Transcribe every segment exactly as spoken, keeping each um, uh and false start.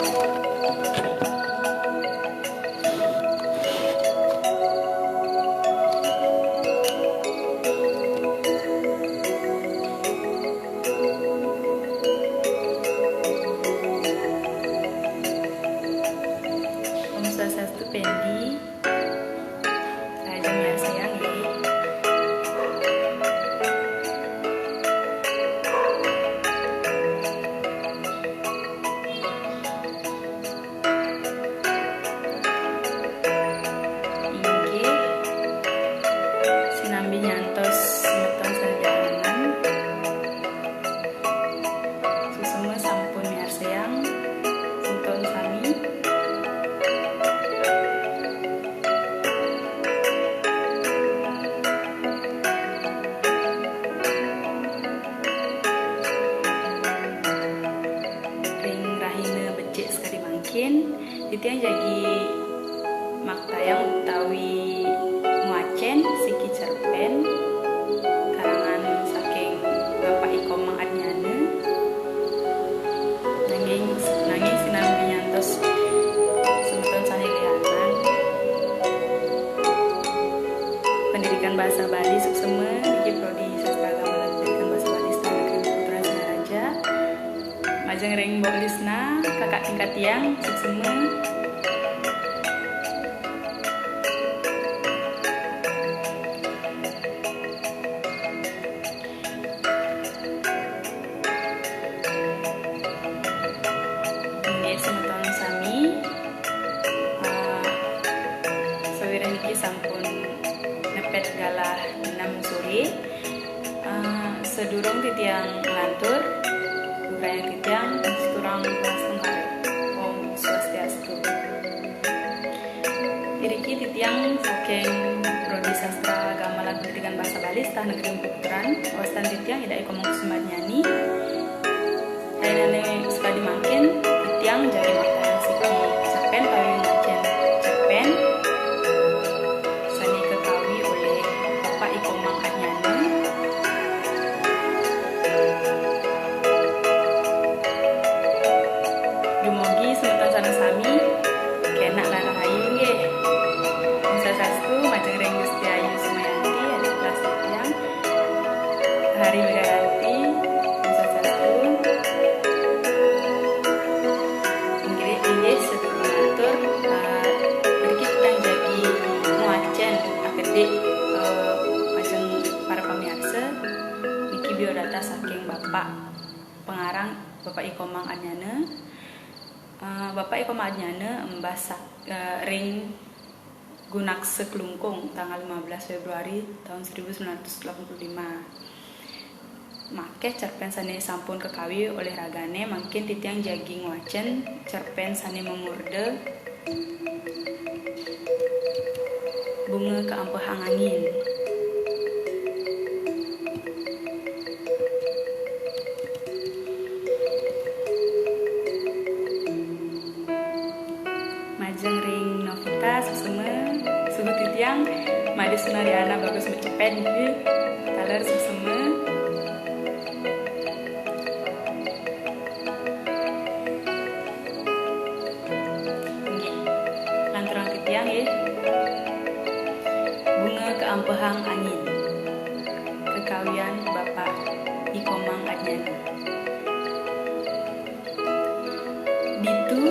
Om Swastiastu, Pendi. Raja miarsayang, ye. Inggih, sinambi nyantos semeton sane dalanan. Suksma sampun miarsayang semeton sami. Ring rahina becik sakadi mangkin, titiang jagi maktayang utawi ngwacen siki cerpen karangan saking Bapak I Komang Adnyana. Nanging, nanging sinambi nyantos semeton sane lianan, Pendidikan Bahasa Bali suksma, niki Prodi Sastra Agama lan Pendidikan Bahasa Bali Sekolah Negeri Putra Singaraja. Majeng ring Mbok Lisna, kakak tingkat tiang, suksma. Inggih, semeton sami, eh, sawiréh niki sampun nepet galah enam sore. Eh, sadurung titiang nglantur, durayang titiang saturang pungkasi. Om Swastiastu. Iriki titiang saking Prodi Sastra Agama lan Pendidikan Bahasa Bali Sekolah Negeri Empu Putran, wastan titiang Ida I Komang Kusuma Adnyani. Rahinane sakadi mangkin, titiang jagi maktayang siki cerpen utawi ngwacen cerpen sane kakawi olih Bapak I Komang Adnyana. Dumugi semeton sareng sami kenak lan rahayu nggih. Om Swastiastu, majeng ring Gusti Ayu Sumayanti, adik kelas titiang. Hari Wigayanti, Om Swastiastu. Inggih, inggih, sedurung matur, eh, mriki titiang jagi ngwacen akedik, eh, majeng para pamiarsa. Niki biodata saking Bapak pengarang, Bapak I Komang Adnyana. Eh, Bapak I Komang Adnyana embas sak-, eh, ring Gunaksa Klungkung, tanggal lima belas Februari tahun seribu sembilan ratus delapan puluh lima. Makeh cerpen sane sampun kakawi olih ragane, mangkin titiang jagi ngwacen cerpen sane mamurda Bunga Kaampehang Angin. Majeng ring Novita suksma, suhu titiang Made Sunariana Bagus Mecepet niki, taler suksma. Nggih. Lanturang titiang nggih. Bunga Kaampehang Angin. Kekawian Bapak I Komang Adnyana. Ditu,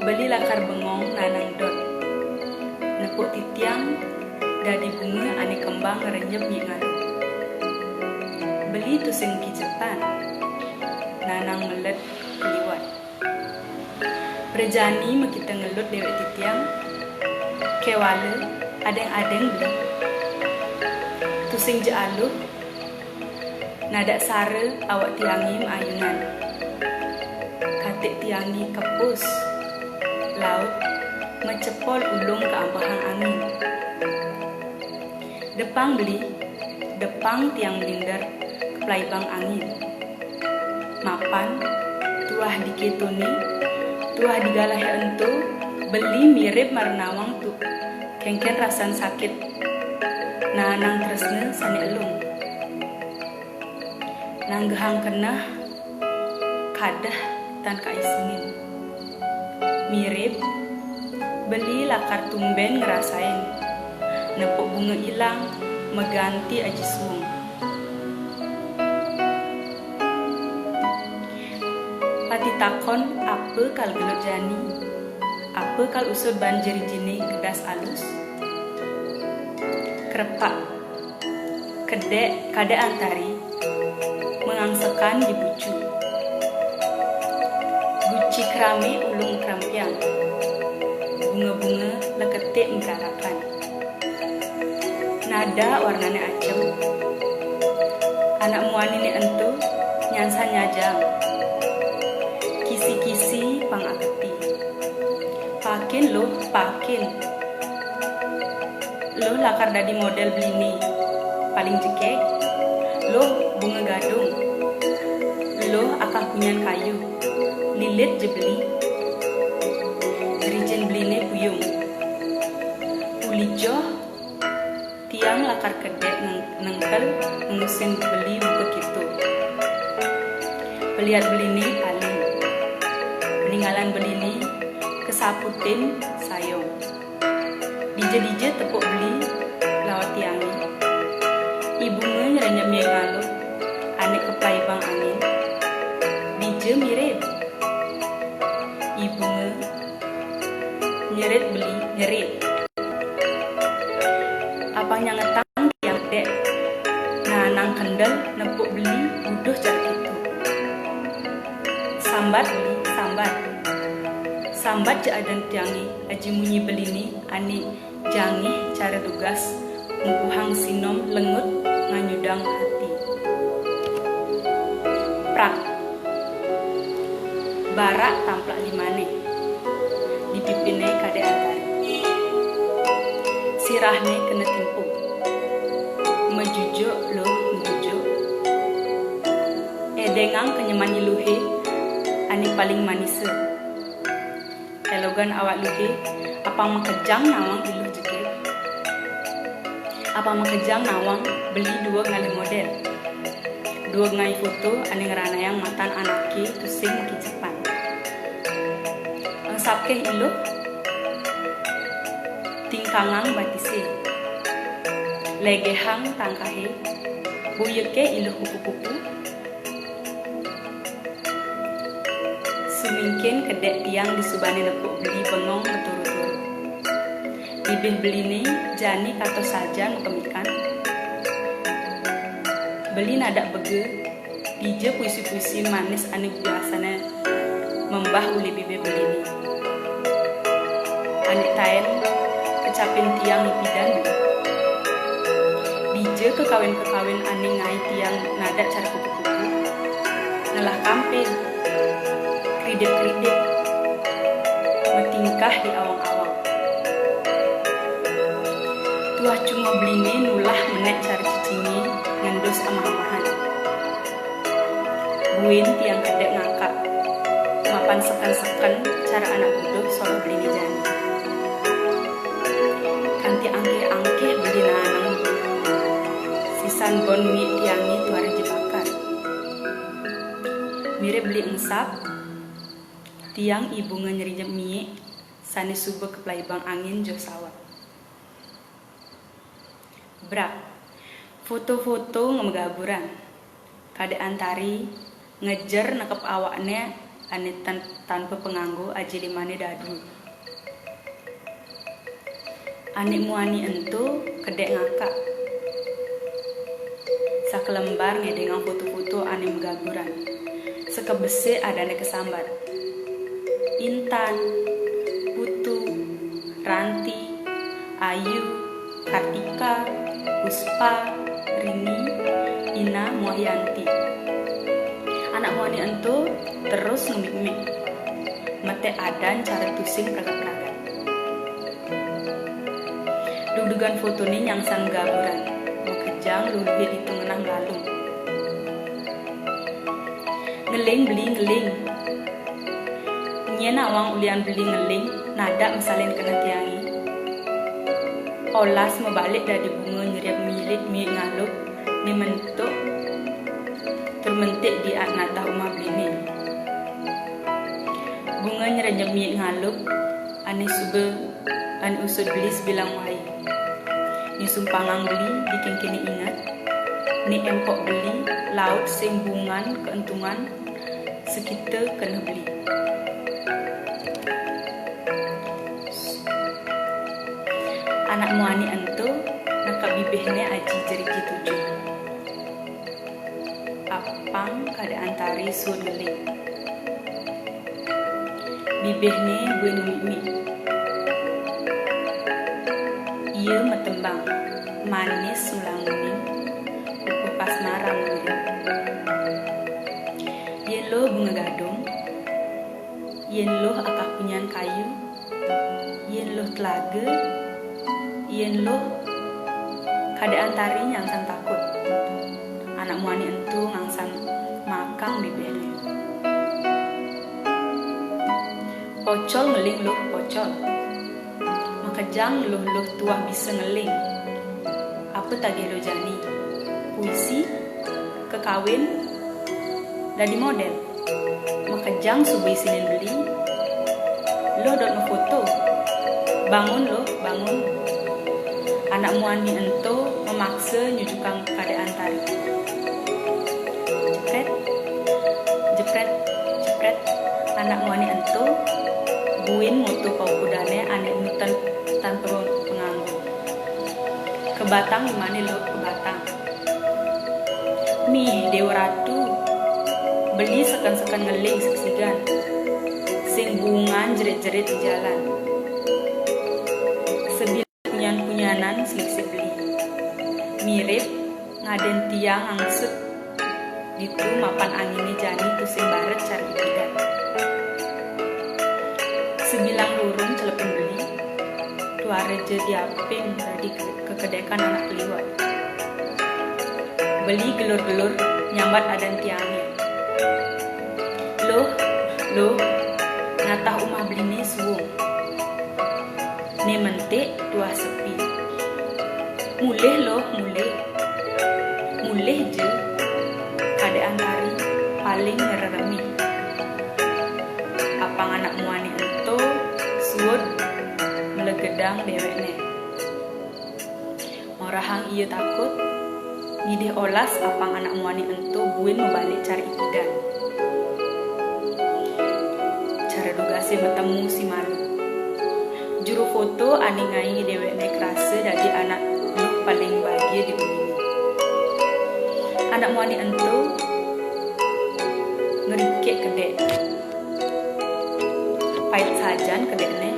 beli lakar bengong nanang dot. Nepuk titiang dadi bunga ane kembang renyeb nyi ngaluh. Beli tusing kicepan, nanang meled liwat. Prajani makita ngelut dewek titiang, kewala adeng-adeng beli. Tusing ja aluh, nadak sara awak tiange maayunan. Katik tiange kepus, laut macepol ulung kaampehang angin. Depang beli, depang tiang blinder kaplaibang angin. Mapan, tuah diketone, tuah digalahe ento, beli mirib marenawang tu kengken rasan sakit. Nanang tresna sane elung. Nanggehang keneh, kadeh tan kaisungin. Mirib, beli lakar tumben ngerasain nepuk bunga ilang, meganti aji suung. Pati takon, apa kal gelut jani? Apa kal usud ban jerijiné kedas alus? Kerepak. Kedék, kadék antari, mengangsekan di bucu. Guci kerami ulung kerampiang. Bunga-bunga leketik merarakan. Nada warnané acem. Anak muaniné ento nyansan nyajang. Kisi-kisi pang aketi. Pakin luh, pakin. Luh lakar dadi modél beliné. Paling jegég, luh bunga gadung. Luh akah punyan kayu. Lilit ja beli. Rijin beliné puyung. Uli joh, tiang lakar kedék neng-, nengkel ngusin beli buka kéto. Peliat beliné paling. Peninggalan beliné kasaputin sayong. Dija-dija tepuk beli lawat tiangé. I bunga nyerenyep miik ngaluh, ané keplaibang angin. Dija mirib. I bunga nyerit beli, nyerit. Apang nyangetang tiang dék. Nanang kendel nepuk beli buduh cara kéto. Sambat beli, sambat. Sambat ja adan tiangé, aji munyi beliné ané jangih cara dugas, ngukuhang sinom lengut nganyudang ati. Prak. Barak tamplak limané. Di pipiné kadék antari. Sirahné kena timpuh. Majujuk luh majujuk. Édéngang kenyeman i luhé ané paling manisa. Élogan awak luhé, apang makejang nawang i luh jegég. Apang makejang nawang beli dua ngalih modél. Dua ngai foto ané ngranayang matan anaké tusing makicepan. Engsapké i luh, tingkangang batisé. Légéhang tangkahé, buyuké i luh kupu-kupu. Sumingkin kedék tiang disubané nepuk beli bengong beturu-turu. Bibih beliné jani kato sajan makemikan. Beli nadak bega, dija puisi-puisi manis ané biasané membah uli bibih beliné. Ané taén kecapin tiang ipidan. Dija kekawin-kekawin ané ngai tiang nadak cara kupu-kupu. Ngelah kamping, kridip-kridip, matingkah di awang-awang. Tuah cunguh beliné nulah menék cara cicingé ngendus amah-amahan. Buin tiang kedék ngakak, mapan seken-seken cara anak buduh soroh beliné jani. Kanti angkih-angkih beli nanang, sisan bon miik tiangé tuara jebakan. Mirib beli engsap, tiang i bunga nyerenyep miik, sané suba keplaibang angin joh sawat. Brak. Foto-foto ngemegaburan. Kadék antari ngejer nekep awakné ané tan-, tanpa penganggo aji limané dadu. Ané muani ento kedék ngakak. Sakalembar ngédéngang foto-foto ané megaburan. Sakabesik adané kasambat. Intan, Putu, Ranti, Ayu, Kartika, Puspa, Rini, Ina, muah Yanti. Anak muani ento terus ngemik-mik. Metek adan cara tusing pragat-pragat. Dugdugan fotoné nyangsan gaburan, makejang luluhé ditu ngenah ngalung. Ngeling beli ngeling. Nyén awang ulian beli ngeling, nadak masalin keneh tiangé. Olas mabalik dadi bunga nyeriep milik miik ngaluh, né mentuk tur mentik di natah umah beliné. Bunga nyerenyep Miik ngalup, ane suba, ane usud beli sebilang wai. Ni sumpanggang beli dikengkene inget, ni empok beli laut sing bungan keentungan sekita keneh beli. Anak muani ento nekap bibihne aji jeriji tujuh. Apang kadek antari suud ngeling. Bibihne buin ngemik-mik. Ia metembang, manis mulang ngening, upuh kasmaran ngiring. Yen luh bunga gadung, yen luh akah punyan kayu, yen luh telaga, yen luh kadek antari nyangsan takut. Anak muani ento ngangsan makang bibihne. Pocol ngeling luh pocol. Makejang luh-luh tuah bisa ngeling. Apa tagih luh jani? Puisi? Kekawin? Dadi model? Makejang suba isinin beli. Luh dot ngefoto. Bangun luh, bangun. Anak muani ento memaksa nyujukang kadek antari. Jepret, jepret, jepret. Anak muani ento buin moto paukudane ane nuten tanpa penganggo. Kebatang limane luh kebatang. Mih, Dewa Ratu, beli seken-seken ngeling sigsigan. Sing bungan jerit-jerit di jalan. Sebil kunyan-kunyanan silisih beli. Mirip ngaden tiang angsut ditu mapan angine jani tusing baret cara ipidan. Sebilang rurung celepin beli, tuara ja diapin dadi ke-, kekedekan anak keliwat. Beli gelur-gelur nyambat adan tiange. Luh, luh, natah umah beline suung. Ne mentik tuah sepi. Mulih luh, mulih. Mulih ja, kadek antari paling ngereremih. Apang anak muani ento suud melegedang dewekne. Orahang ia takut, ngidih olas apang anak muani ento buin mabalik cara ipidan. Cara dugase matemu si malu. Juru foto ane ngai dewekne krasa dadi anak luh paling bagia di bumi. Anak muani ento ngerikik kedek. Pait sajan kedekne.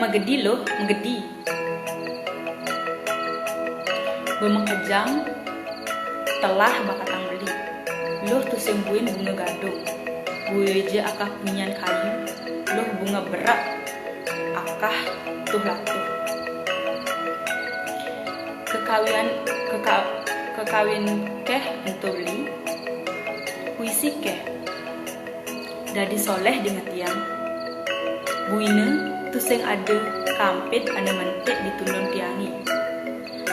Magedi luh, magedi. Bemakejang telah bakatang beli. Luh tusing buin bunga gadung. Buin ja akah punyan kayu, luh bunga berak akah tuh latuh. Kekawian, keka-, kekawin keh ento beli. Puisi keh. Dadi soleh dingeh tiang. Buina tusing ada kampid ane mentik di tundun tiange.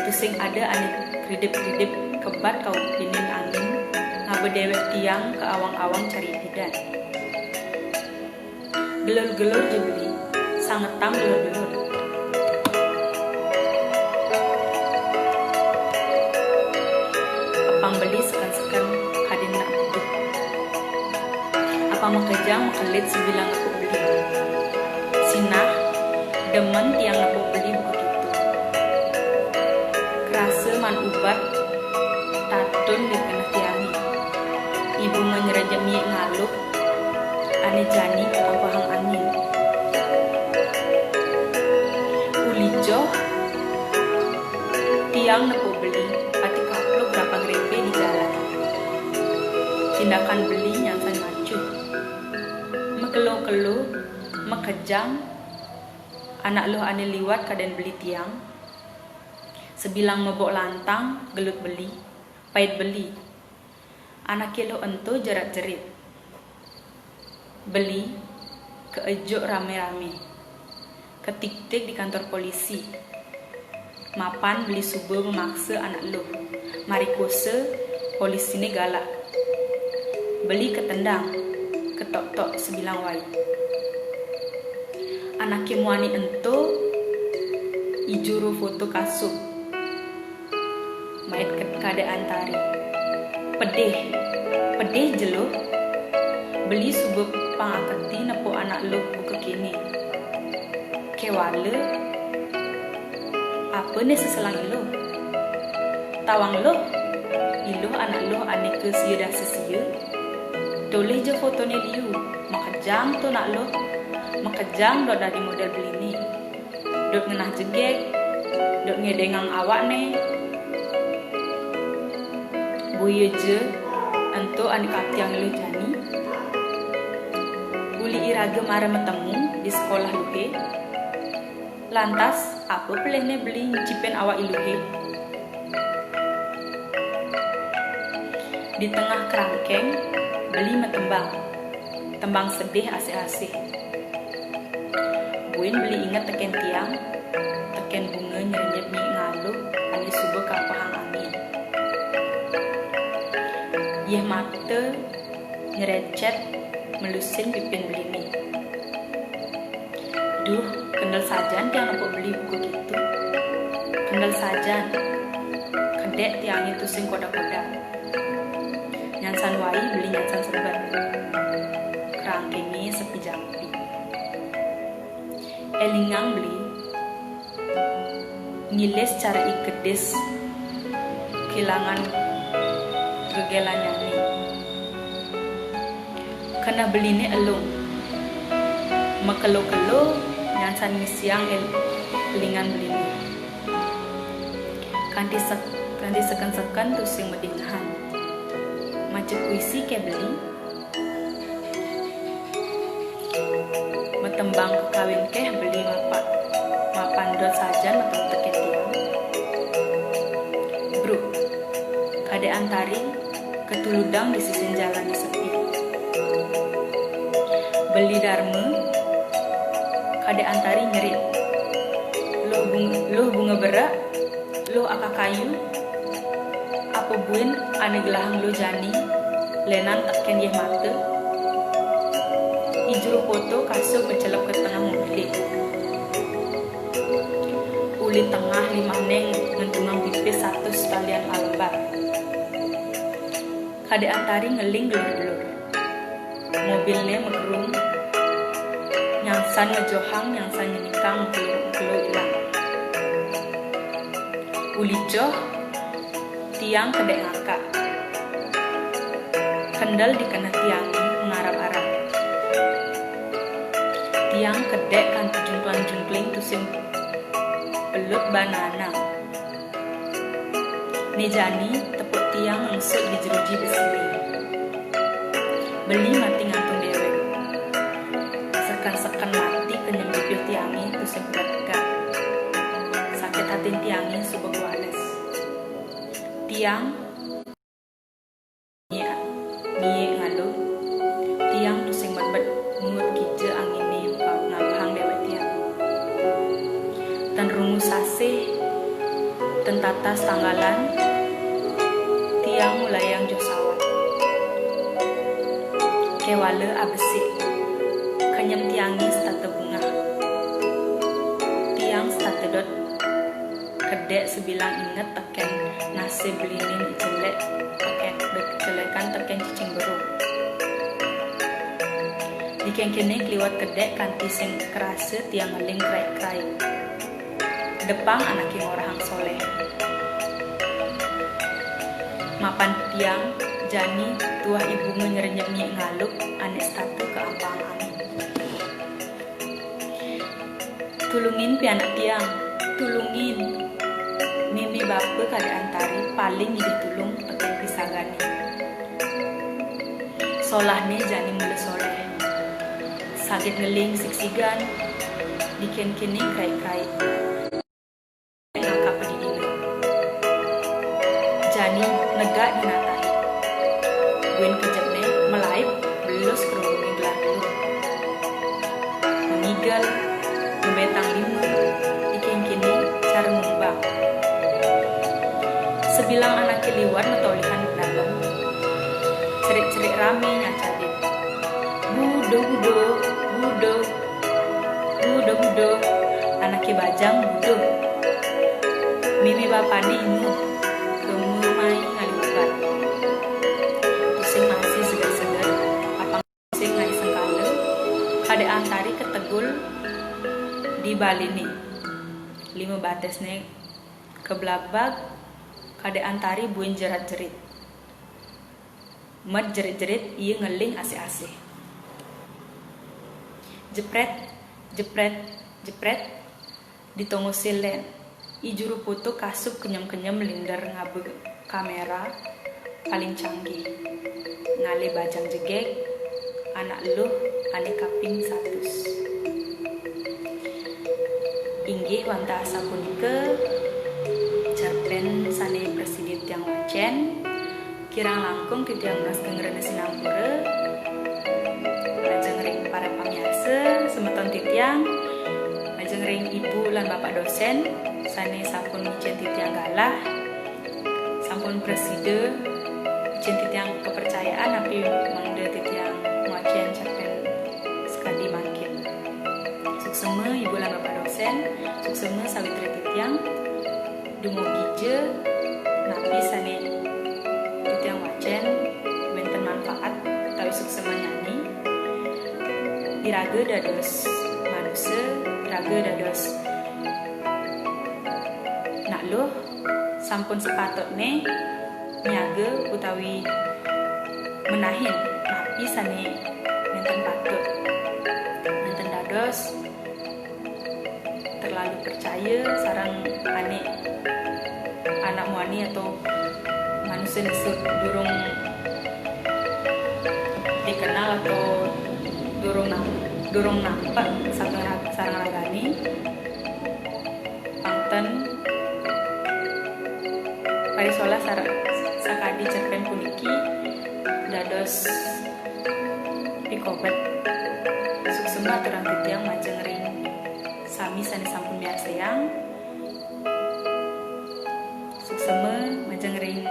Tusing ada ane kridip-kridip kebat kaupinin angin ngaba dewek tiang ka awang-awang cari ipidan. Gelur-gelur ja beli, sangetang gelur-gelur. Apang beli seken-seken kadin nak duduk. Apang makejang makelit sebilang nepuk beli. Sinah, demen tiang nepuk beli buka tutu. Kerasa maan ubat tatun di keneh tiange. Ibu ngenyerejep miik ngalup, ane jani ketampahang angin. Uli joh, tiang nepuk beli, pati kapluk rapang repe di jalan. Tindakan beli nyangsan macu. Makelo-kelo, makejang, anak luh ane liwat kaden beli tiang. Sebilang mebok lantang, gelut beli, pait beli. Anake luh ento jerat-jerit. Beli keejuk rame-rame. Ketiktik di kantor polisi. Mapan beli suba memaksa anak luh. Mari kosa, polisine galak. Beli ketendang, ketok-tok sebilang wai. Anaké muani ento, i juru foto kasub. Mait ke-, Kadék Antari. Pedih, pedih jelo. Beli suba pangaketi nepukin anak luh buka kéné. Kéwala, apa né seselang iluh? Tawang luh, iluh anak luh ané ka sia dasa sia. Tolih ja fotoné liu, makejang to nak luh, makejang dot dadi modél beliné. Dot ngenah jegég, dot ngedéngang awakné. Boya ja ento ané kaptiang iluh jani. Uli iraga mara matemu di sekolah luhé. Lantas, apa pelihné beli nyicipin awak iluhé? Di tengah kerangkeng, beli matembang. Tembang sedih asih-asih. Buin beli inget tekén tiang, tekén bunga nyerenyep nyi ngaluh ané suba kampehang angin. Yéh mata nyerecet melusin pipin beliné. Duh, kendel sajan tiang nepuk beli buka kéto. Kendel sajan. Kedék tiangé tusing koda-koda. Nyansan wai beli nyansan seben. Kerangkengé sepi jampi. Élingang beli ngilis cara i kedis kélangan gegélannyané. Keneh beliné elung. Makelo-kelo nyansan ngisiang él-, élingan beliné. Kanti sek-, kanti seken-seken tusing madingehan. Maca puisi ké beli. Matembang kakawin ké beli mapan, mapan dot sajan matemu tekén tiang. Bruk, Kadék Antari katuludang di sisin jalané sepi. Beli Darma, Kadék Antari nyerit. Luh bung-, luh bunga berak, luh akakayu, apa buin ané gelahang luh jani, lénan tekén yéh mata. I juru foto kasub macelep ka tengah mobilé. Uli tengah limané ngentungang pipis satus talian alembar. Kadék Antari ngeling gelur-gelur. Mobilné makerung, nyangsan ngejohang, nyangsan nyenikang, makelo-makelo ilang. Uli joh, tiang kedék ngakak. Kendel di keneh tiangé ngarap-arap. Tiang kedék kanti jungklang-jungkling tusing pelut banana. Né jani tepuk tiang ngengsut di jeruji besiné. Beli mati ngantung déwék. Seken-seken mati kenyem jipiuh tiangé tusing pegat-pegat. Sakit atin tiangé suba kuales. Tiang Nyi, nyi ngaluh, tiang tusing betbet ngut kija anginé ngabehang déwék tiang. Tan rungu sasih, tan tatas tanggalan, tiang mulayang joh sawat. Kéwala abesik, kenyem tiangé setata bungah. Tiang setata dot kedék sebilang inget tekén nasib beliné jelék tekén, jelékan tekén cicing berung. Di kéngkéné keliwat kedék kanti sing kerasa tiang ngeling kraik-kraik. Depang anaké ngorahang soléh. Mapan tiang jani tuah i bunga nyerenyep nyi ngaluh ané setata ka ampang angin. Tulungin pianak tiang, tulungin. Mimi bapa Kadék Antari paling ngidih tulung tekén pisagané. Solahné jani mula soléh. Saget ngeling sigsigan, di kéngkéné kraik-kraik. Ngangkat pedidiné. Jani negak di natah. Buin kejepné, malaib belus kerurungé gelah dulu. Ngigel, ngebetang lima, di kéngkéné cara ngumbang. Sebilang anaké liwat matolihan ka dalem. Cerik-cerik ramé nyacadin. Budo, budo, budo. Mudo-mudo, anaké bajang buduh. Mimi bapané inguh, kema mai ngalih ubat. Tusing masih seger-seger, apang tusing ngalih sengkala, kadén antari kategul di baliné. Lima batisné kablabag, kadén antari buin jerat-jerit. Mad jerit-jerit ia ngeling asih-asih. Jeprét, jeprét, jeprét, di tongosé lén. I juru foto kasup kenyem-kenyem linder ngaba kaméra paling canggih. Ngalih bajang jegég, anak luh ané kaping satus. Inggih wantah sapunika cerpén sané prasida tiang wacén. Kirang langkung titiang nunas geng rena sinampura majeng ring para pamiarsa semeton titiang, majeng ring ibu lan bapak dosén sané sampun ngicén titiang galah, sampun prasida ngicén titiang kepercayaan napi mangda titiang ngwacén cerpén sakadi mangkin. Suksema ibu lan bapak dosén, suksema sawitra titiang, dumugi ja napi sané titiang wacén wénten manfaat utawi suksema nyani. Iraga dados manusa, iraga dados nak luh, sampun sepatutné nyaga utawi menahin napi sané nénten patut. Nénten dados terlalu percaya sareng ané anak muani atau manusia sane durung dikenal atau durung nam-, durung nampak sareng rag-, sareng ragane. Pang ten parisolah sar-, sakadi cerpen puniki dados pikobet. Suksema aturang titiang majeng ring sami sane sampun miarsayang. Suksema majeng ring